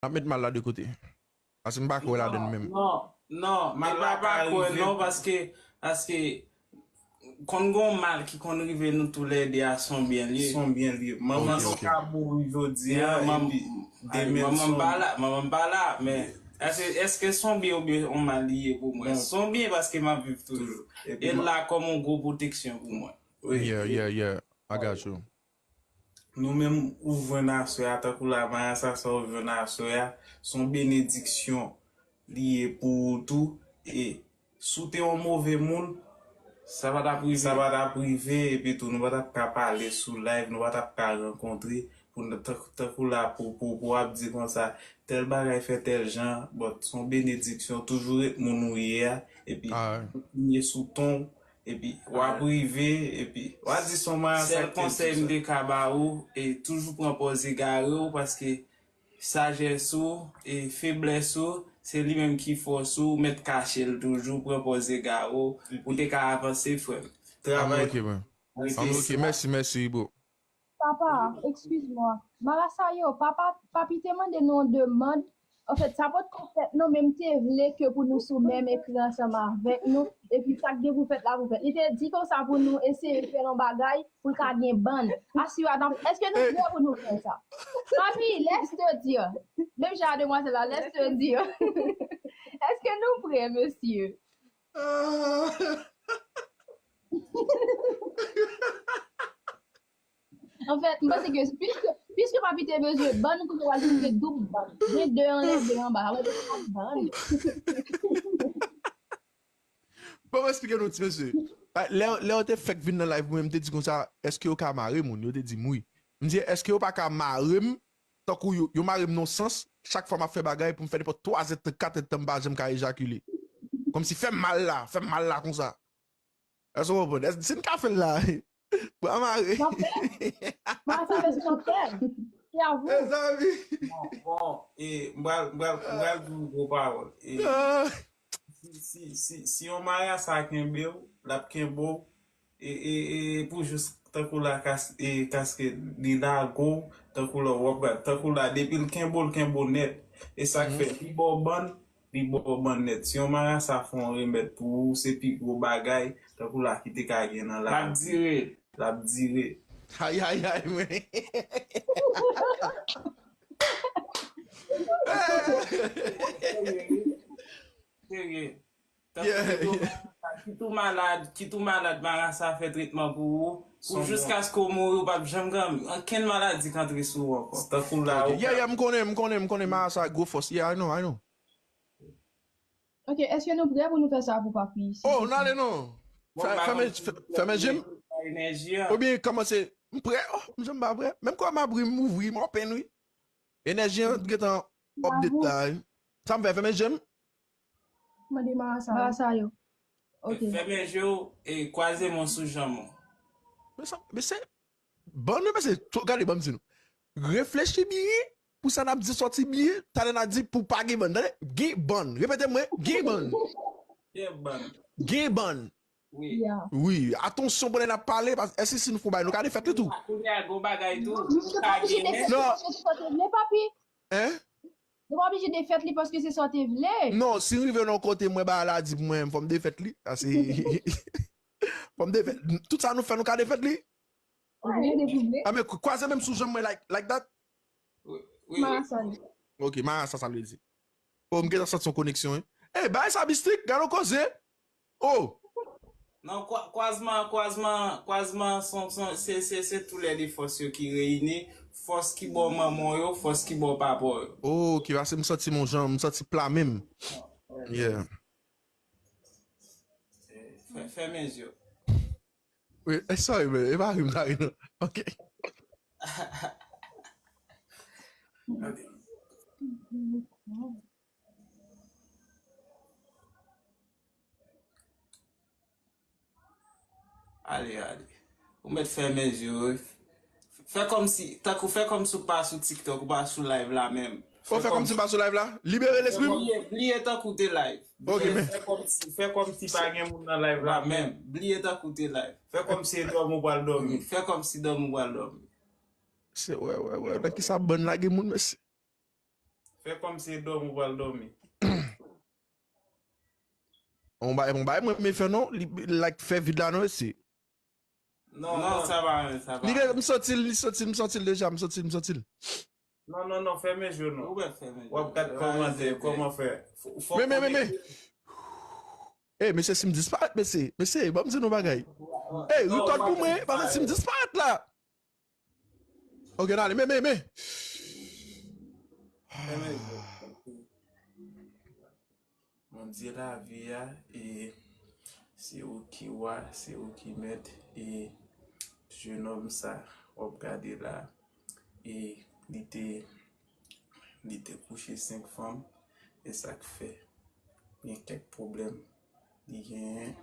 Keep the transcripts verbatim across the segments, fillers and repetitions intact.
N ap met mal la de kote. Paske m pa kwè ladan l menm. Non, non, mal la pa kwè non, paske, paske konn gon mal ki konn rive nou toulède a, son byen li ye. Son byen li ye. Manman son ka mouri jodi a, epi demen son. Manman m pa la, manman m pa la, men èske, èske son byen oubyen on mal li ye pou mwen? Son byen paske m ap viv toujou. E l la kòm on gwo pwoteksyon pou mwen. Yeah, yeah, yeah. I got you. Nou menm ou jwenn aswè a, tankou la, Marasa sa ou jwenn aswè a, se yon benediksyon li ye pou ou tou. E si w te yon move moun, sa pa t ap rive, sa pa t ap rive, epi tou nou pa t ap ka pale sou live, nou pa t ap ka rankontre pou n, tank- tankou la pou, pou, pou w ap di konsa, tèl bagay fè tèl jan, but se yon benediksyon, toujou ret moun ou ye a, epi kontinye sou ton w, epi w ap rive, epi w a di se yon Marasa ki te di sa. Sèl konsèy m te ka ba ou, e toujou pran pòz egare w, paske sajès ou e feblès ou, se li menm ki fòs ou, ou mèt kache l toujou, pran pòz egare w, pou w te ka avanse, frè m. Travay. Ok, bro. Rete ok, mèsi, mèsi, bro. Papa, excuse-moi. Marasa yo, papa, papi te mande nou yon demann. Anfèt, sa potko fèt non, men m te vle ke pou nou sou menm ekran ansanm avèk nou. Epi sa k gen pou fèt la pou fèt. Li te di konsa pou nou eseye fè yon bagay pou l ka gen bann. Asira, n ap, èske nou prè pou nou fè sa? Papi, lèse te di. Menm jan a demwazèl la, lèse te di. Èske nou prè, mesye? Anfèt, m panse ke piske, piske papi te bezwen bann, kounye a w al jwenn doub bann. Gen de anlè, de anba. Sa vle di kat bann. Bon, mwen eksplike nou ti mesye. Lè, lè yo te fèk vin nan live mwen, m te di konsa, èske yo ka mare moun? Yo te di m wi. M di, èske yo pa ka mare m? Tankou yo, yo mare m nan yon sans, chak fwa m ap fè bagay, pou m fè nenpòt twa zèdtan, kat èdtan, m pa janm ka ejakile. Kòmsi fè m mal la, fè m mal la konsa. Èske w konprann? Èske si n ka fè l la, bra mare. N ap fè l. Marasa fè sou n ap fè l. Se a vou. Mezanmi. Bon, bon, e, m pral, m pral, m pral di yon gwo pawòl. E, si, si, si, si yon Marasa kenbe w, l ap kenbe w, e, e, e, pou jis tankou la kas, e, kaske li lage w, tankou la w ap, tankou la, depi l kenbe w, l kenbe w nèt. E sa k fè, li ba w bann, li ba w bann nèt. Si yon Marasa fè yon remèd pou ou, se pi gwo bagay, tankou la ki te ka gen nan lavi. L ap dire. L ap dire. Ayayay, men. Serye. Tankou kit ou, kit ou malad, kit ou malad, Marasa fè tretman pou ou, pou jiskaske w mouri, ou p ap janm gen ankenn maladi k antre sou ou ankò. Tankou la, ou Yeah, yeah, m konnen, m konnen, m konnen Marasa gwo fòs. Yeah, I know, I know. Ok, èske nou prè pou nou fè sa pou papi? Oh, n ale non. Fèmen, fèmen je m. Oubyen kòmanse, m prè, oh, m janm pa prè. Menm kò m ap ri, m ouvri, m open wi. Enèji an gentan update la wi. Sa m fè, fèmen je m? Mande Marasa. Marasa yo. Ok. Fèmen je w e kwaze men w sou janm ou. Men sa, men se, bann men se, gade ban m di nou. Reflechi byen pou sa n ap di sòti byen, talè n a di pou pa gen bann. Tande, gen bann. Repete mwen, gen bann. Gen bann. Gen bann. Wi. Wi, atansyon pandan n ap pale, paske èske si nou fè yon bagay, nou ka defèt li tou? Kounye a, gon bagay tou. Nou pa oblije defèt li paske se sa w te vle, papi. Hein? Nou pa oblije defèt li paske se sa w te vle. Non, si m rive nan yon kote mwen bagay la di pou mwen, fò m defèt li. Sa se fò m defèt. Tout sa nou fè, nou ka defèt li? Ou vle depi w vle. Ah, men kwaze men m sou janm mwen like, like that. Wi, wi. Marasa. Ok, Marasa sa vle di. Oh, m gentan santi yon koneksyon wi. Ey, bagay sa mistik, gade yon koze. Oh! Non, kwa, kwazman, kwazman, kwazman, son, son, se, se, se toulède fòs yo ki reyini, fòs ki bò manman w yo, fòs ki bò papa w yo. Oh, ki pase m santi m yon jan, m santi pla menm. Yeah. Fè, fèmen je w. Wi, eh, sorry, man. E pa ri m ta ri non. Ok. Ale, ale. Ou mèt fèmen je w wi. Fè kòmsi, tankou fè kòmsi w pa sou TikTok, ou pa sou live la menm. Ou fè kòmsi m pa sou live la? Libere lespri m? Bliye, bliye tankou w te live. Ok, men. Fè kòmsi, fè kòmsi pa gen moun nan live la menm. Bliye tankou w te live. Fè kòmsi se dòmi w pral dòmi. Fè kòmsi dòmi w pral dòmi. Se, wè, wè, wè. Nan kisa bann lage moun, mesye? Fè kòmsi e dòmi ou pral dòmi. On bay, on bay, mwen, men fè non, li, like, fè vid la non, esi. Non, non, sa va, men sa va. Li, m santi l, li santi l, m santi l deja, m santi l, m santi l. Non, non, non, fèmen je w non. Ou wè fèmen. W ap gad kòmantè, kòman fè. Fò- fò- Men, men, men, men. Ey, mesye, si m disparèt, mesye, mesye, ban m di nou bagay. Ey, rekòd pou mwen, paske si m disparèt la. Ok, n ale, men, men, men. Fèmen je w. Bondye lavi a, e se ou ki wa, se ou ki mèt, e jenòm sa w ap gade la, e li te li te kouche senk fanm, e sa k fè gen kèk pwoblèm li genyen,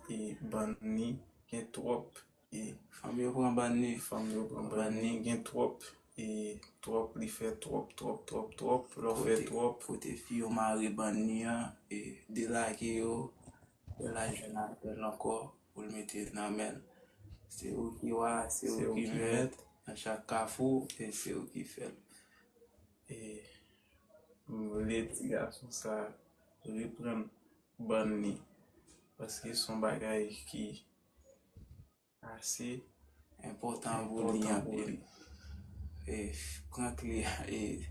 e bann ni gen twòp, e fanm yo pran bann ni, fanm yo pran bann ni gen twòp, e twòp li fè twòp twòp twòp twòp, lè w fè twòp. Kote fi yo mare bann ni an, e delage yo, fè l al jwenn apèl ankò pou l mete nan men l. Se ou ki wa, se ou ki mèt nan chak kafou, e se ou ki fè l. E m vle ti gason sa reprann bann li, paske se yon bagay ki ase enpòtan pou li anpil. E pran kle a, e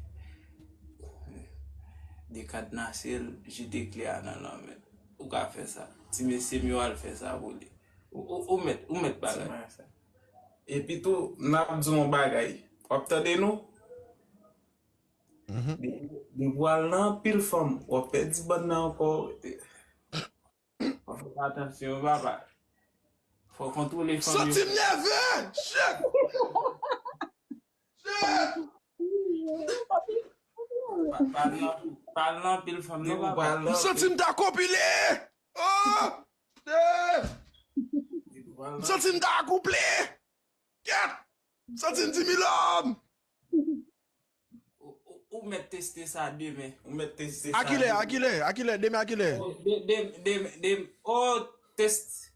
dekadnase l, jete kle a nan lanmè l. Ou ka fè sa. Ti mesye m yo al fè sa pou li. Ou, ou, ou mèt, ou mèt bagay. Epi tou, n ap di yon bagay. W ap tande nou? Depi w al nan anpil fanm, w ap pèdi bann nan ankò. W ap fè atansyon, papa. Fò w kontwole fanm yo. Santi m nève! Shit! Shit! Pa al nan, pa al nan anpil fanm, non, papa. M santi m ta konpile! Oh! Shit! M santi m ta akouple! Kèt! M santi m di milòm! Ou, ou, ou mèt teste sa demen. Ou mèt teste sa. Akilè, akilè, akilè, demen akilè. Oh, de- de- demen, demen. Oh, test.